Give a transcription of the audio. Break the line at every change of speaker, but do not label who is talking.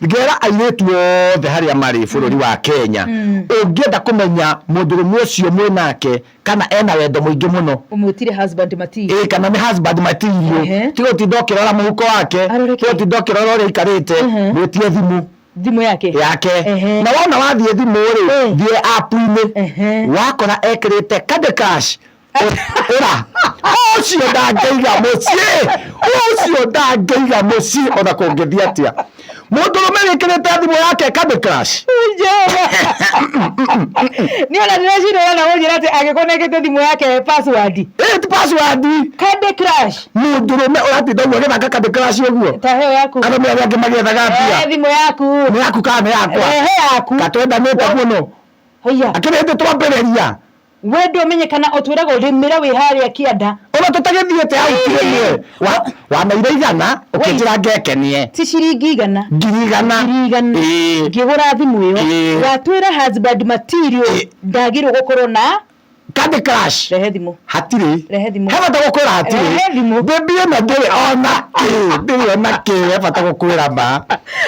Ngera airĩtu othe harĩa marĩ bũrũri wa Kenya, ũngĩenda kũmenya mũndũrũme ũcio mwĩnake kana ena wendo mũingĩ mũno,
Ũmwĩtire husband material.
Ĩ, kana nĩ husband material, tiga ũtinda ũkĩrora mũhuko wake,
Arore
tiga
kĩ?
ũtinda ũkĩrora ũrĩa aikarĩte, mwĩtie thimũ
thimũ yake
yake. Na wona wathiĩ thimũ rĩ, thiĩ app-inĩ, wakora ekĩrĩte Candy Crush, ũra ũcio ndangĩiga mũciĩ, ũcio ndangĩiga mũciĩ ona kũngĩthiĩ atĩa. Mũndũrũme wĩkĩrĩte thimũ yake Candy Crush.
Nĩ ona ndĩreciria ũrona gũnjĩra atĩ angĩkorwo nĩekĩte thimũ yake password.
Ĩ, ti password.
Candy Crush.
Mũndũrũme ũratinda ũguo agĩthaka Candy Crush ũguo,
Ta heo yaku.
Arũme arĩa angĩ magĩethaga mbia.
Eh, thimũ yaku.
Nĩ yaku kana nĩ yakwa?
Rehe yaku.
Katwendanĩte mũno.
Haiya.
Akĩrĩ hĩndĩ twambĩrĩria.
Wendo ũmenyekana ũtwĩraga ũrĩmĩra wĩ harĩa kĩanda.
Ona tũtagĩthiĩte hau rĩmwe wanaire 100 ũkĩnjĩra ngekenie.
Ti ciringi 100.
100,000.
100,000. Ngĩgũra thimũ ĩyo. Watwĩra husband material ndagĩrĩirwo gũkorwo na
Candy Crush.
Rehe thimũ.
Hatirĩ.
Rehe thimũ.
He bata gũkwĩra hatirĩ.
Rehe thimũ.
Baby ĩno ndĩrĩ ona kĩ, ndĩrĩ ona kĩ, he bata gũkwĩra ma.